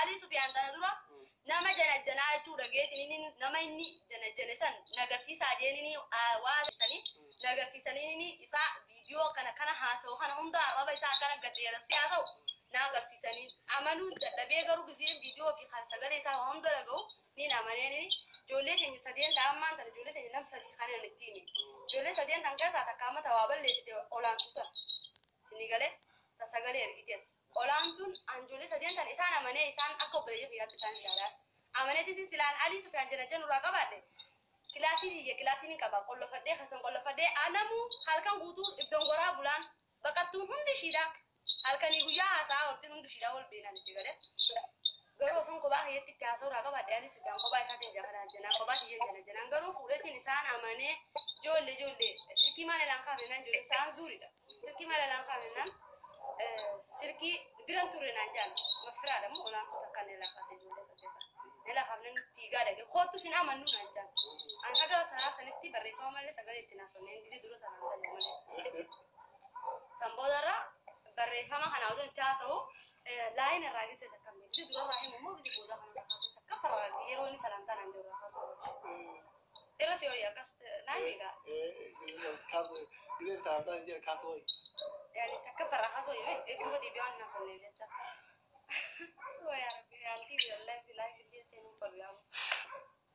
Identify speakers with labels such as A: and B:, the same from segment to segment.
A: Alii Sufiyaan tana dura nama janajjanaa jechuu dhageetiin inni nama inni janajjane san nagarsiisaa jeenini waa sanii nagarsiisanii inni isaa viidiyoo kana kana haasa'u kana hunda arraba isaa akkana gad dheeressee haasa'u na agarsiisanii amanuun dadhabee, garuu gizeen viidiyoo fi kan sagalee isaa hunda dhaga'u niin amaneen. Ijoollee keenya sadeen ta'an maan tana, ijoollee teenya nam sadii kana itti hime. Ijoollee sadeen tan keessaa takka amma tawaa balleessite olaantuu tana isinii galee ta sagalee ergitees olaantuun. An ijoollee sadeen tan isaan amanee, isaan akka obboleeyya kiyyaatti isaan ilaalaa amaneetiin silaan Alii Sufiyaan jana nurraa qabaadhe kilaasii tiyya kilaasiin hin qaba qollofadhee kasan qollofadhee anamuu halkan guutuu iddoon bulaan baqattuun hundi ishiidha halkanii guyyaa haasaa ooltiin hundi ishiidha wal beenaan itti galee. Garuu osoo kophaa kiyyatti itti haasa'u irraa qabaadhe, Alii Sufiyaan kophaa isaatiin jana janaan kophaa kiyya jana janaan, garuu fuudheetiin isaan amanee. Ijoollee ijoollee silkii maal ilaan kaafne, ijoollee isaan zuuridha, silkii maal ilaan kaafne, silkii biran turre naan jaan mafiraadha moo olaantuu takka ne laafase. Ijoollee san keessa ne laafafne fiigaa dhage kootu sin amannu naan jaan. An haga saraa sanitti barreeffama malee sagalee itti naasonneen gidi dura sanaan ta'e malee. San boodarra barreeffama kana otoo itti haasa'u laayin irraa gise takka gidi dura irraa himu immoo gidi booda kana irraa kaasee takka farra yeroo inni salaamtaa naan jiru irraa kaasuu irra si hoyi akkas naan beekaa.
B: Gizeen salaamtaa jedhe kaasuu wayi.
A: Yani takka farra kaasuu hoyi duuba deebi'aa waan naasonneef jecha. Waa yaa Rabbi, antii wallahi billahi illee seenuun barbaadu.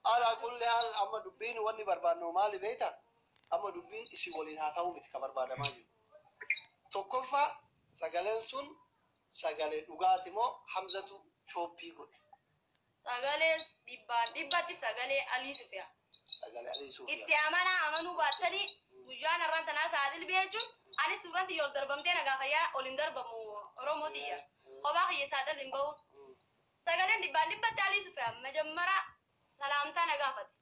B: Alaa kulli haal, amma dubbiin wanni barbaannu maali beektaa? Amma dubbiin isin waliin haa ta'uu miti ka barbaadamaa jiru. Tokkoffaa, sagaleen sun sagalee dhugaati moo Hamzatu chooppii godhe?
A: Sagalee dhibbaan dhibbatti sagalee Alii Sufiyaan.
B: Sagalee Alii Suufiyaa.
A: Itti amanaa amanuu baattanii guyyaan har'aan tanaa sa'aatil jechuun ani suuraan tiyya ol darbamtee nagaa fayyaa ol hin darbamu, Oromoo tiyya. Kophaa kiyya saaxil hin bahu. Sagaleen dhibbaan dhibbatti Alii Sufiyaan majammara salaamtaa na gaafate.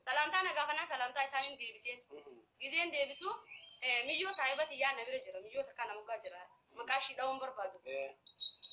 A: Salaamtaa na gaafannaa salaamtaa isaaniin deebiseen. Gizeen deebisuuf miyyoo saahiba tiyyaa na bira jira. Miyyoo takka nama moggaa jira. Maqaa ishii dha'uun barbaadu.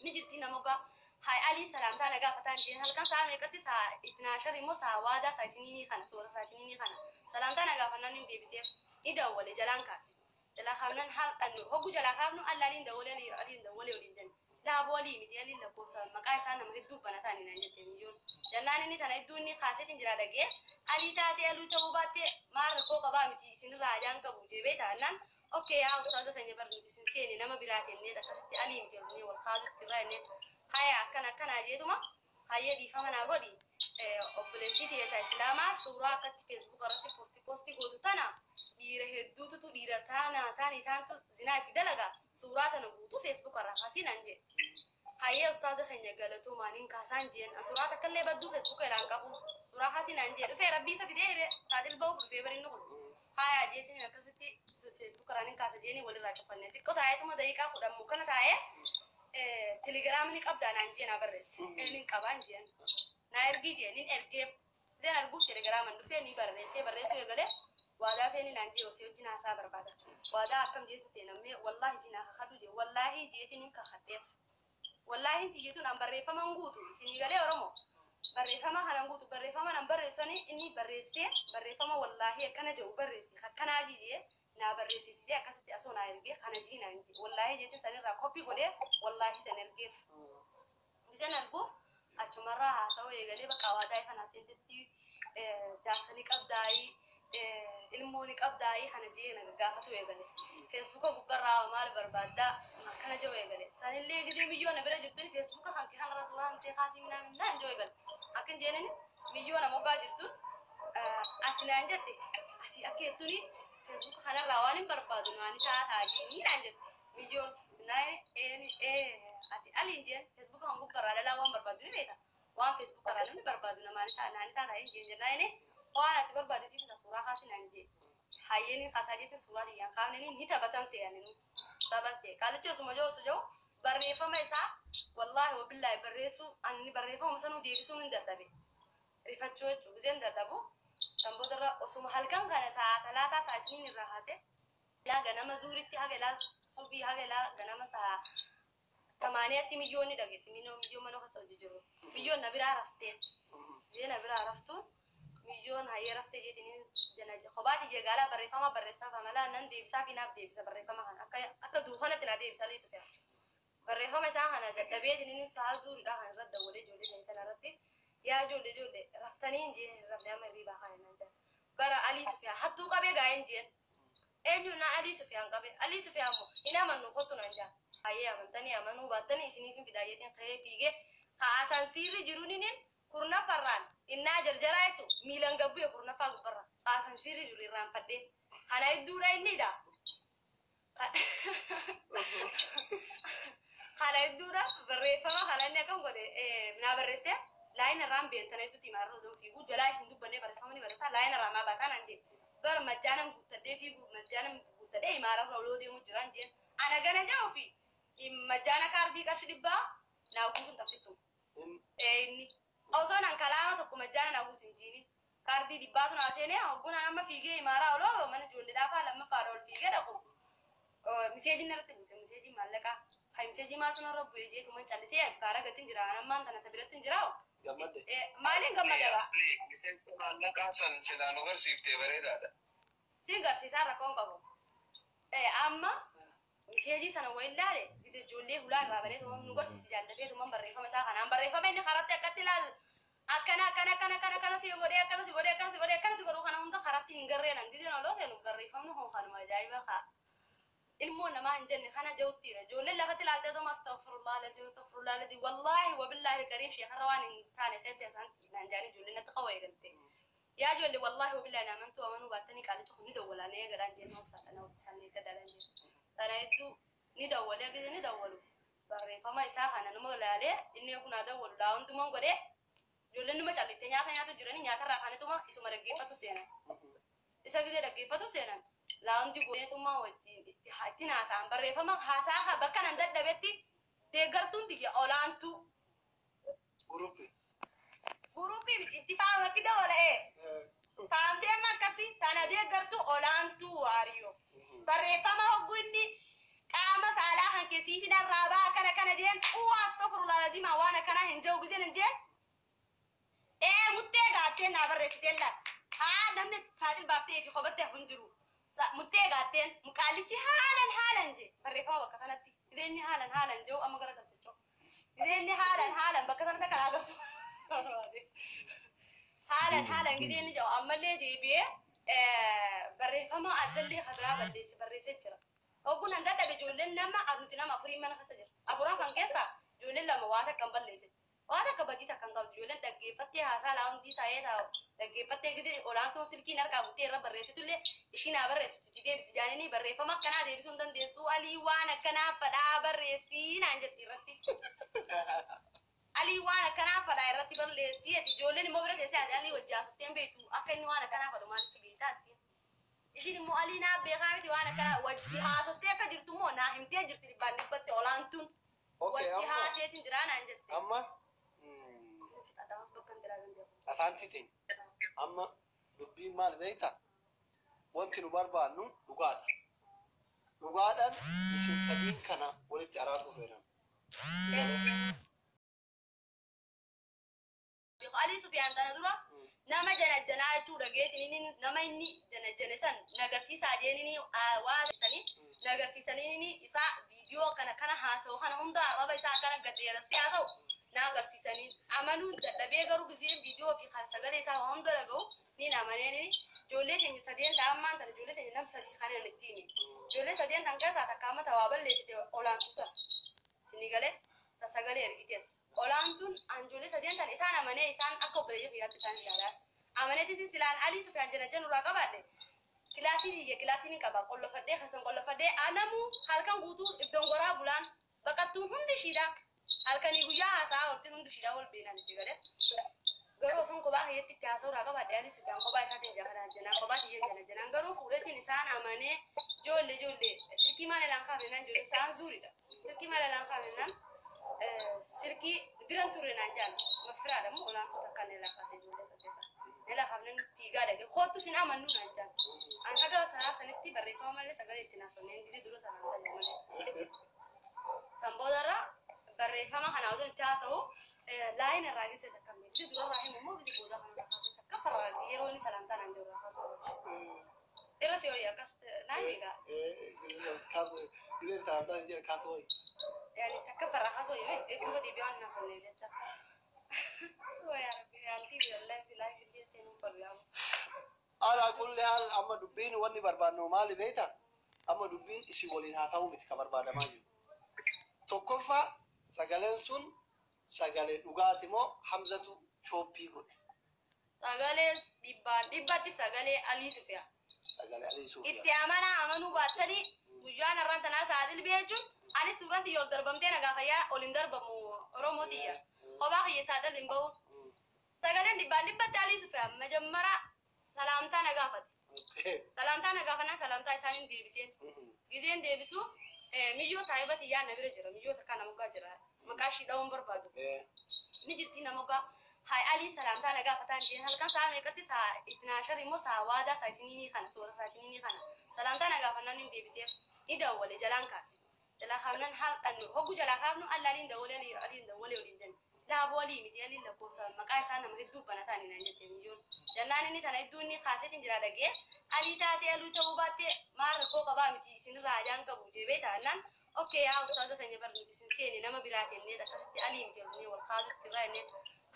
A: Ni jirti nama moggaa. Haay, Alii salaamtaa na gaafataan jeen halkan sa'a meeqatti, sa'a itinaashar immoo sa'a waadaa sa'a itiniinii kana soora sa'a itiniinii kana salaamtaa na gaafannaan hin deebiseef, ni dawwale, jalaan kaase. Jalaa kaafnan halkan hoggu jalaa kaafnu alla Aliin dawwalee, Alii Aliin dawwalee waliin jenne. Laaboo Alii miti, Aliin lakkoofsa maqaa isaa nama hedduu banataani naan jette miyyoon. Jennaan inni tana hedduu inni kaaseetiin jira dhagee Alii taatee Aluu ta'uu baattee maal rakkoo qabaa miti, isinirraa ajaan qabu jee taanaan, okay yaa ustaaza keenya, bar nuti isin seene nama biraa kennee akkasitti Alii miti jennee wal kaasutti irraa jennee, haya akkana akkanaa jeetuma, hayyee dhiifama naa godhi, obboleettii tiyya islaamaa suuraa akkatti Facebook irratti post post gootu tana dhiira hedduututu dhiira taana taani taantu zinaa itti dalaga, suuraa tana guutuu Facebook irraa kaasii naan jedhe. Hayyee ustaaza keenya galatoomaan hin kaasaan jeen, an suuraa takka illee badduu Facebook irraa hin qabu, suuraa kaasii naan jee, dhufee rabbii isa fidee saaxil ba'uuf dhufee barinni kun, haya jeetiin akkasitti Facebook irraa hin kaasa jeeni walirraa cufanne. Xiqqoo taa'eetuma daqiiqaa 10 kana taa'ee Telegramni qabdaa naan jee naa barreesse. Inni hin qabaan jeen. Naa ergii jee nin ergeef. Zeen arguuf Telegraman dhufee ni barreessee, barreessuu eegalee waadaa seeni naan jee, osoo wajjin haasaa barbaada. Waadaa akkam jeetti seenamee, wallaahi jinaa kakadhu jee, wallaahi jeetiin hin kakadheef. Wallaahi tiyyituun an barreeffaman guutu isinii galee Oromoo. Barreeffama kanan guutu barreeffama nan barreessanii inni barreessee barreeffama wallaahi akkana jedhu barreessi akkanaa jee naa barreessisee akkasitti asoo naa ergee kana jii naan jee, wallaahi jeetiin sanirraa koppii godhee wallaahi san ergeef. Gizeen arguuf achumarraa haasa'uu eegalee bakka waadaa kana seentetti jaarsa ni qabdaayii, ilmoo ni qabdaayii kana jee na gaafatu eegale. Facebooka gubbarraa maal barbaaddaa akkana jedhu eegale. Sanillee gizee miyyoo na bira jirtuun Facebooka kan kee kanarraa suuraa hamtee kaasii minaa minaa hin jedhu eegale. Akkan jeenani miyyoo na moggaa jirtuun ati naan jette, ati akka jettuuni Facebooka kanarraa waan hin barbaadu naani taataa jiini naan jette miyyoon. Naan ati aliin jeen Facebooka kan gubbarraa dhalaa waan barbaadu ni beeka. Waan Facebooka irraa namni barbaadu namaani ta'a naani ta'a hin jeen jennaan, inni waan ati barbaadu siif ta suuraa kaasi naan jee. Hayyeen kaasaa jette, suuraa tiyyaan kaafneni ni taphatan se'anii taphan se'e. Qaalichi osuma jiru osoo jiru barreeffama isaa wallaahi wabillaahi barreessuu ani barreeffama sanuu deebisuun hin dadhabe. Rifachuu jechuudha gizeen dadhabu san boodarra osuma halkan kana sa'a talaataa sa'aatiin irraa kaasee ilaa ganama zuuritti haga ilaa subii haga ilaa ganama sa'a tamaaniyaatti miyyoonni dhageessi miyyoo miyyoo mana keessa hojii jiru miyyoon na biraa raftee jee na biraa raftuun miyyoon hayyee raftee jeetiniin jana kophaa tiyya gaalaa barreeffama barreessaa famalaa nan deebisaa fi naaf deebisa barreeffama kana akka akka duukanatti naa deebisa liisu fe'a. Barreeffama isaa kana dadhabee inni sa'a zuuriidha kan irratti dawwalee ijoollee ta'e tana irratti yaa ijoollee ijoollee raftanii hin jeen hin rafne amma hirriibaa kana naan jedhan. Bara Alii Sufiyaan hattuu qabee gaa'ee hin jeen. Eenyu naan Alii Sufiyaan qabee Alii Sufiyaan immoo hin amannu kottu naan jedhan. Baay'ee amantanii amanuu baattanii isiniif hin fidaa jeetiin ka'ee fiigee kaasan siirri jiruun inni kurnaffarraan innaa jarjaraa jettu miilan gabbu'e kurnaffaa gubbarra kaasan siirri jiru irraanfadhee kana hedduudha innidha. Kana hedduudha barreeffama kana inni akkam godhe naa barreessee laayina irraan beentana hedduutti himaa irra fiiguu jalaa isin dubbannee barreeffama ni barreessaa laayina irraa maa baataa naan jedhe. Bara majjaanan guuttadhee fiiguu majjaanan guuttadhee himaa irra oloo deemu jiraan jeen. Ana gana jedhu fi majjaana kaardii qarshii 100 naa guutuun taphittu. Inni osoo nan kalaama tokko majjaana naa guutu hin jiini. Kaardii 100tu naa seenee hogguun amma fiigee himaaraa oloo mana ijoollee dhaafaa lammaffaadha ol fiigee dhaqu. Miseejiin irratti buuse miseejiin maallaqaa. Kan miseejii maaltu narra bu'ee jeetu man callisee kaara gatiin jira ammaan tana biratti hin jiraa.
B: Gammadde.
A: Maaliin gammada ba?
C: Miseensa maallaqaa san silaa nu barsiiftee bareedaadha.
A: Siin garsiisaa rakkoon qabu. Amma miseejii sana wayin ilaale ijoollee hulaa irraa banee tuma nu garsiisi jaallatee tuma barreeffama isaa kanaan barreeffama inni karatti akkatti ilaal akkana akkana akkana akkana akkana si godhee akkana si godhee akkana si godhee akkana si godhuu kana hunda karatti hin garreen hangizeen oloo seenu barreeffamni kun kanuma ajaa'iba kaa. Ilmoo namaa hin jenne kana jawuttiira ijoolleen lafatti ilaaltee tuma astaghfirullah lazii astaghfirullah lazii wallaahi wabillaahi kariim sheekarra waan hin taane keessa isaan naan jaanii ijoolleen natti qawa eegalte. Yaa ijoollee wallaahi wabillaahi amantuu amanuu baattanii qaalicha kun ni dawwalaan eegalaan jennee obsaadhaan obsaan eeggadhaan jenne. Sana hedduu ni dawwalee gise ni dawwalu. Barreeffama isaa kana numa ilaalee inni kun haa dawwalu laa hundumaan godhee ijoolleen numa calliftee nyaata nyaatu jiranii nyaatarraa kaanituma isuma dhaggeeffatu seenan. Isa gisee dhaggeeffatu seenan. Laa hundi godheetummaa wajjin itti haasa'an barreeffama haasaa bakka nan dadhabetti deeggartuun tiyya olaantuu.
B: Guruppii.
A: Guruppii itti faamatti dabala'ee. Faamtee amma akkatti sana deeggartuu olaantuu waariyo. Barreeffama hogguu inni qaama saalaa kan keessii fi narraa baa akkana kana jeen uwaas tofurulaa lazimaa waan akkanaa hin jiru gizeen hin jeen. Muttee gaatteen naa barreessiteen laata. Haa namni saaxil baaftee fi kophattee hin jiru. Muttee gaatteen muqaalichi haalan haalan jee barreeffama bakka sanatti. Gizeenni haalan haalan jiru amma gara galchachoo. Gizeenni haalan haalan bakka sanatti kan agartu. Haalan haalan gizeenni jiru ammallee deebi'ee barreeffama addallee kabiraa balleesse barreessee jira. Hogguun an dadhabe ijoolleen nama nuti nama afurii mana keessa jira. Afuran kan keessa ijoolleen lama waa takka hin balleesse. Waa takka badii takka hin qabdu ijoolleen dhaggeeffattee haasaa laa hundi taa'ee taa'u dhaggeeffattee gisee olaantuun silkiin harkaa buttee irra barreessitullee ishiin haa barreessitu itti deebisi jaanini barreeffama akkanaa deebisuu hin dandeessu alii waan akkanaa fadhaa barreessii naan jetti irratti. Alii waan akkanaa fadhaa irratti barreessii ati ijoolleen immoo bira teessee ati alii wajji haasofteen beektu akka inni waan akkanaa fadhu maalitti beektaatti. Ishiin immoo alii naa beekaa miti waan akkanaa wajji haasoftee akka jirtu immoo naa himtee jirti dhibbaan dhibbatti olaantuun. Wajji haaseetiin jiraa naan jette.
B: Amma asaanti teenya. Amma dubbiin maal beektaa? Wanti nu barbaannu dhugaadha. Dhugaadhaan isin sadiin kana walitti araaruu feeran.
A: Alii Sufiyaan tana dura nama janajjanaa jechuudha geetiin inni nama inni janajjane san nagarsiisaa jeenini waa sanii nagarsiisanii inni isaa viidiyoo kana kana haasa'u kana hunda arraba isaa akkana gaddeerassee haasa'u na agarsiisanii amanuun dadhabee garuu giseen viidiyoo fi kan sagalee isaa hunda dhaga'u ni amaneen ijoollee keenya sadeen ta'ammaan tana ijoollee keenya nam sadii kana itti himi. Ijoollee sadeen tan keessaa takka amma tawaa balleessite olaantuu tana. Sini galee ta sagalee ergitees. Olaantuun an ijoollee sadeen tan isaan amanee isaan akka obboleeyya kiyyaatti isaan ilaalaa. Amaneetiin silaan Alii Sufiyaan jana janu irraa qabaadhe. Kilaasii tiyya kilaasiin hin qaba qollofadhee kasan qollofadhee anamuu halkan guutuu iddoon goraa bulaan baqattuun hundi ishiidha. Halkanii guyyaa haasaa ooltiin hundi ishiidha wal beekan itti galee. Garuu osoo kophaa kiyyatti itti haasa'u irraa qabaadhe Alii Sufiyaan kophaa isaatiin jana janaan kophaa tiyya jana janaan garuu fuudheetiin isaan amanee ijoollee ijoollee silkii maal ilaan kaafnaan ijoollee isaan zuuridha. Silkii maal ilaan kaafnaan silkii biran turre naan jaan mafiraadha moo olaantuu takka ni laafase ijoollee isa keessa. Ni laafamne fiigaa dhaqe kootu sin amannu naan jaan. An haga sanaa sanitti barreeffama malee sagalee ittiin haasofne hin dide dura sanaan ta'e malee. San boodarra barreeffama kana otoo itti haasa'u laayina irraa gise takka miti dura irraa himu immoo gise booda kana irraa kaasee takka farraa yeroo inni salaamtaa naan jiru irraa kaasuu. Irra si horii akkas naan beekaa.
B: Giseen salaamtaa jedha kaasuu hoyi.
A: Yaani takka farra haasoo hime duuba deebi'ee waan hin haasofneef jecha. Waa yaa Rabbi yaaltii wallahi bilaahi billee seenuun barbaadu.
B: Alaa kulli haal amma dubbiin wanni barbaannu maali beektaa? Amma dubbiin isin waliin haa ta'uu miti ka barbaadamaa jiru. Tokkoffaa sagaleen sun sagalee dhugaati moo Hamzatu chooppii godhe?
A: Sagalee dhibbaan dhibbatti sagalee Alii Sufiyaa.
B: Sagalee Alii Sufiyaa.
A: Itti amanaa amanuu baattanii guyyaan har'aan tanaa sa'aatil jechuun ani suuraan tiyya ol darbamtee nagaa fayyaa ol hin darbamu Oromoo tiyya. Kophaa kiyya saaxil hin bahu. Sagaleen dhibbaan dhibbatti Alii Sufiyaa majammara salaamtaa na gaafate. Salaamtaa na gaafannaa salaamtaa isaaniin deebiseen. Gizeen deebisuuf miyyoo saahiba tiyyaa na bira jira. Miyyoo takka nama gaa jira. Maqaa ishii dha'uun barbaadu. Ni jirti nama gaa. Hai Alii salaamtaa na gaafataan jeen halkan sa'a meeqatti sa'a itinaashar immoo sa'a waadaa sa'a itiniinii kana soora sa'a itiniinii kana salaamtaa na gaafannaan hin deebiseef ni dawwale jalaan kaase. Jalaa kaafnaan har'an hoggu jalaa kaafnu allaaliin dawwalee alii aliin dawwalee waliin jenne. Dhaaboo alii miti aliin lakkoofsa maqaa isaa nama hedduu banataan hin jette miyyoon. Jannaan inni tana hedduu inni kaaseetiin jira dhagee alii taatee aluu ta'uu baattee maal rakkoo qabaa miti isinirraa ajaan qabu jeebee taanaan okkee yaa ustaaza keenya bar nuti isin seene nama biraa kennee akkasitti alii miti jennee wal kaasutti irraa jennee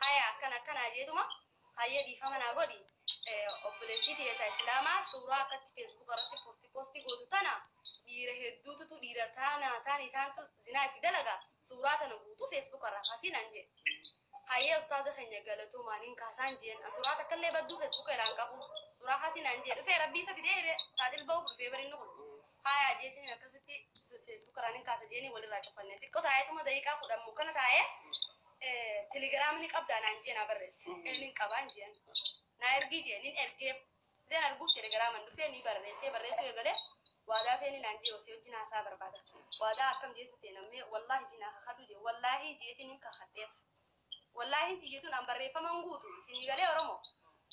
A: haya akkana akkanaa jeetuma hayyee dhiifama naa godhi obboleettii tiyya islaamaa suuraa akkatti feesbuuk irratti poostii poostii gootu tana dhiira hedduututu dhiira taana taani taantu zinaa itti dalaga suuraa tana guutuu feesbuuk irraa kaasii naan jedhe. Hayyee ustaaza keenya galatoomaan hin kaasaan jeen an suuraa takka illee badduu feesbuuk irraa hin qabu suuraa kaasii naan jedhe dhufee rabbii isa fidee saaxil ba'uuf dhufee barinni kun haya jeetiin akkasitti feesbuuk irraa hin kaasa jeeni walirraa cufanne xiqqoo taa'eetuma daqiiqaa 10 kana taa'ee telegiraamni qabdaa naan jee naa barreesse. Inni qabaan jeen. Naa ergii jeen nin ergeef. Zeen arguuf telegiraaman dhufee ni barreessee barreessuu eegalee waadaa seeni naan jee osoo wajjin haasaa barbaada. Waadaa akkam jeetti seenamee wallaahi jinaa kakadhu jee wallaahi jeetiin hin kakadheef. Wallaahi tiyyituun an barreeffaman guutu isinii galee Oromoo.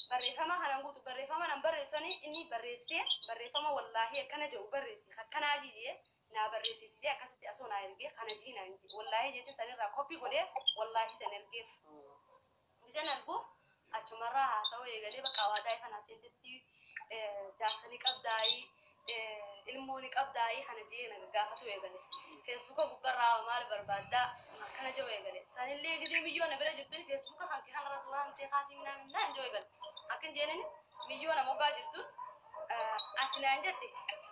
A: Barreeffama kanan guutu barreeffama nan barreessanii inni barreessee barreeffama wallaahi akkana jedhu barreessi akkanaa jijee naa barreessisee akkasitti asoo naa ergee kana jii naan jee wallaahi jeetiin sanirraa koppii godhee wallaahi san ergeef. Gizeen arguuf achumarraa haasawuu eegalee bakka waadaa kana seentetti jaarsa ni qabdaayii ilmoo ni qabdaayii kana jee na gaafatu eegale. Feesbuuka gubbarraa maal barbaaddaa akkana jedhu eegale. Sanillee gizee miyyoo na bira jirtuun feesbuuka kan kee kanarra suuraa hamtee kaasii minaa minaa jedhu eegale. Akkan jeenani miyyoo na moggaa jirtuun ati naan jette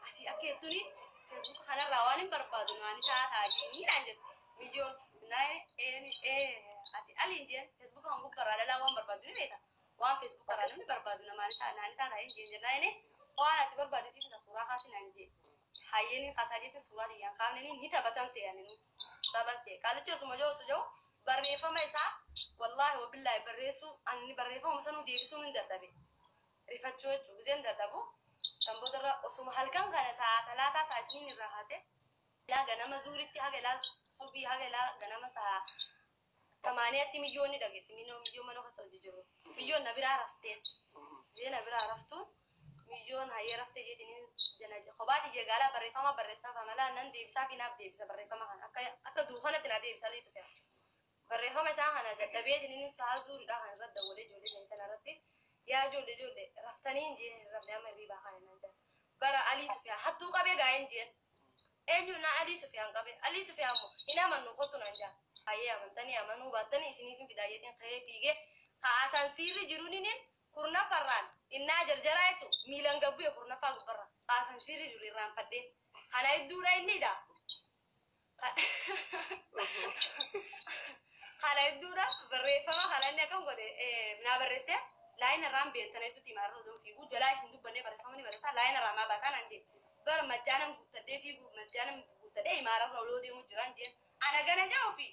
A: ati akka jettuuni feesbuuka kanarraa waan hin barbaadu naani taataa jeenii naan jette miyyoon naan ati aliin jeen feesbuuka kan gubbarraa dhalaa waan barbaadu ni beekta waan feesbuuka irraa namni barbaadu namaani taa naani taataa hin jeen jennaan waan ati barbaadu siif isa suuraa kaasi naan jee hayyeen kaasaa jette suuraa tiyyaan kaafneni ni taphatan seeyanii taphan see qaalichi osuma jiru osoo jiru barreeffama isaa wallaahi wabillaahi barreessuu ani barreeffama sanuu deebisuun hin dadhabe rifachuu jechuudha gizeen dadhabu kan boodarra osuma halkan kana sa'a talaataa sa'aatiin irraa haase ilaa ganama zuuritti haga ilaa subii haga ilaa ganama sa'a tamaaniyaatti miyyoonni dhageessi miyyoo miyyoo mana keessa hojii jiru miyyoon na biraa raftee jee na biraa raftuun miyyoon hayyee raftee jeetiniin jana kophaati jeegaalaa barreeffama barreessaa famalaa nan deebisaa fi naaf deebisa barreeffama kana akka akka duukanatti naa deebisa liisu fe'a. Barreeffama isaa kana dadhabee jeetiniin sa'a zuuriidhaa kan irratti dawwalee ijoollee kana irratti yaa ijoollee ijoollee raftanii hin jeen rafnee amma hirribaa kana naan jedhan. Bara Alii Sufiyaa hattuu qabee gaa'een jeen. Eenyu na Alii Sufiyaan qabe Alii Sufiyaan immoo hin amannu kottu naan jedhan. Hayyee amantanii amanuu baattanii isiniif hin fidaa jeetiin ka'ee fiigee ka'aasan siirri jiruun kurnaffarraan innaa jarjaraa jechuun miilan gabbu'e kurnaffaa gubbarra ka'aasan siirri jiru irraanfadhee kana hedduudha innidha. Kana hedduudha barreeffama kana inni akkam godhe naa barreessee laayina irraan beentana hedduutti himaa irra fiiguu jalaa isin dubbannee barreeffama ni barreessaa laayina irraa maa baataa naan jee bara majjaanan guuttadhee fiiguu majjaanan guuttadhee himaara irra oloo deemu jiraan jeen ana gana jedhu fi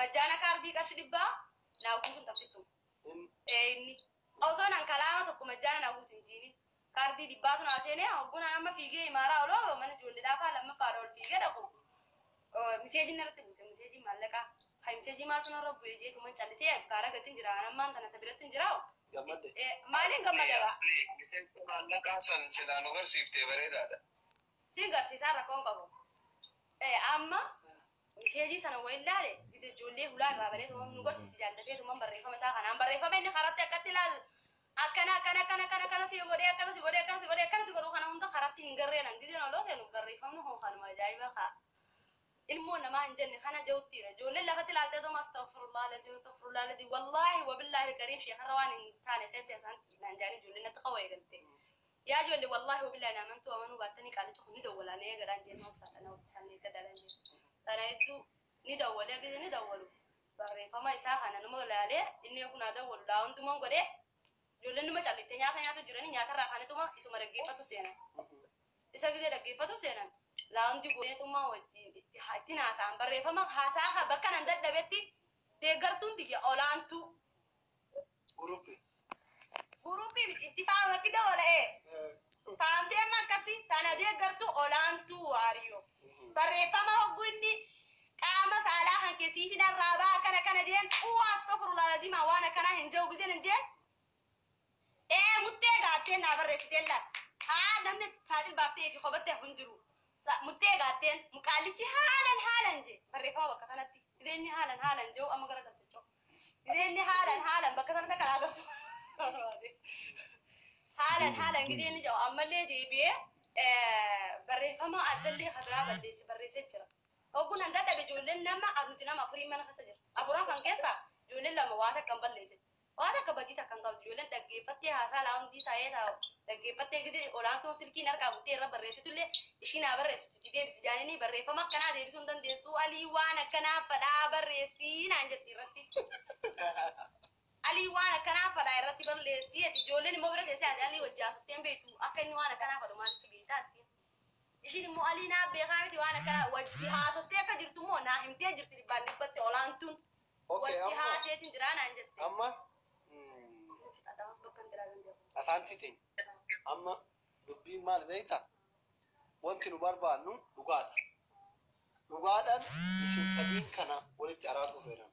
A: majjaana kaardii qarshii 100 naa guutuun taphittu. Inni osoo nan kalaama tokko majjaana naa guutu hin jiini kaardii 100tu naa seenee hoggunaan amma fiigee himaaraa oloo mana ijoollee dhaafaa lammaffaadha ol fiigee dhaqu. Miseejiin irratti buuse miseejiin maallaqaa hay miseejii maaltu narra bu'ee jeetuma callisee kaara gatiin jira ammaan tana tabiratti hin jiraa.
B: Gammadde.
A: Maaliin gammadaba?
C: Miseensa maallaqaa san silaa nu garsiiftee bareedaadha.
A: Siin garsiisaa rakkoon qabu. Amma miseejii sana wayi ilaale ijoollee hulaa irraa banee tuma nu garsiisi jaallatee tuma barreeffama isaa kanaan barreeffama inni karatti akkatti ilaalu akkana akkana akkana akkana akkana si godhee akkana si godhee akkana si godhee akkana si godhuu kana hunda karatti hin garreenan gizeen oloo seenu barreeffamni kun kanuma ajaa'iba kaa. Ilmoo namaa hin jenne kana jawuttiira. Ijoolleen lafatti ilaaltee tuma astaghfirullah lazii astaghfirullah lazii wallaahi wabillaahi kariim sheekarra waan hin taane keessa isaan naan jaanii ijoolleen natti qawa eegalte. Yaa ijoollee wallaahi wabillaahi na amantuu amanuu baattanii qaalicha kun ni dawwalaa na eegalaan jeen obsaadha na obsaan eeggadhaan jeen. Sana hedduu ni dawwalee gise ni dawwalu. Barreeffama isaa kana numa ilaalee inni kun haa dawwalu laa hundumaan godhee ijoolleen numa calliftee nyaata nyaatu jiranii nyaatarraa kaanituma isuma dhaggeeffatu seenan. Isa gisee dhaggeeffatu seenan. Laawundi godheetummaa wajjin itti ittiin haasa'an barreeffama haasaa haa bakka nan dadhabetti deeggartuun tiyya olaantuu.
B: Guruppi.
A: Guruppii itti faamatti dabala'ee. Faamtee amma akkatti sana deeggartuu olaantuu waariyoo. Barreeffama hogguu inni qaama saalaa kan keessii fi narraa ba'a kana kana jeen uwaas tokko lazimaa waan akkanaa hin jiru giseen hin jeen. Ee muttee gaatteen naa barreessiteen laata. Haa namni saaxil baaftee fi kophattee hafu hin jiru. Muttee gaatteen muqaalichi haalan haalan jee barreeffama bakka sanatti. Giseenni haalan haalan jiru amma gara galchachoo. Giseenni haalan haalan bakka sanatti kan agartu. Haalan haalan giseenni jiru ammallee deebi'ee barreeffama addallee kabiraa balleesse barreessee jira. Hogguun an dadhabe ijoolleen nama nuti nama afurii mana keessa jira. Afuran kan keessa ijoolleen lama waa takka hin balleessin. Waa takka badii takka hin qabdu. Ijoolleen dhaggeeffattee haasaa laawundii taa'ee taa'u. Dhaggeeffattee gisee olaantuun silkiin harkaa buttee irra barreessitullee ishiin haa barreessitu itti deebisi jaanini barreeffama akkanaa deebisuu hin dandeessu. Alii waan akkanaa fadhaa barreessii naan jetti irratti. Alii waan akkanaa fadhaa irratti barreessii ati ijoolleen immoo bira teessee ati alii wajji haasofteen beektu akka inni waan akkanaa fadhu maalitti beektaa ati. Ishiin immoo alii naa beekaa miti waan akkanaa wajji haasoftee akka jirtu immoo naa himtee jirti dhibbaan dhibbatti olaantuun.
B: Okay,
A: Wajji
B: amma
A: haaseetiin jiraa naan jette.
B: amma
A: Adamas bakka hin jiraa danda'u.
B: asaanti teenya. Amma dubbiin maal beektaa? Wanti nu barbaannu dhugaadha. Dhugaadhaan isin sadiin kana walitti araarsuu feeran.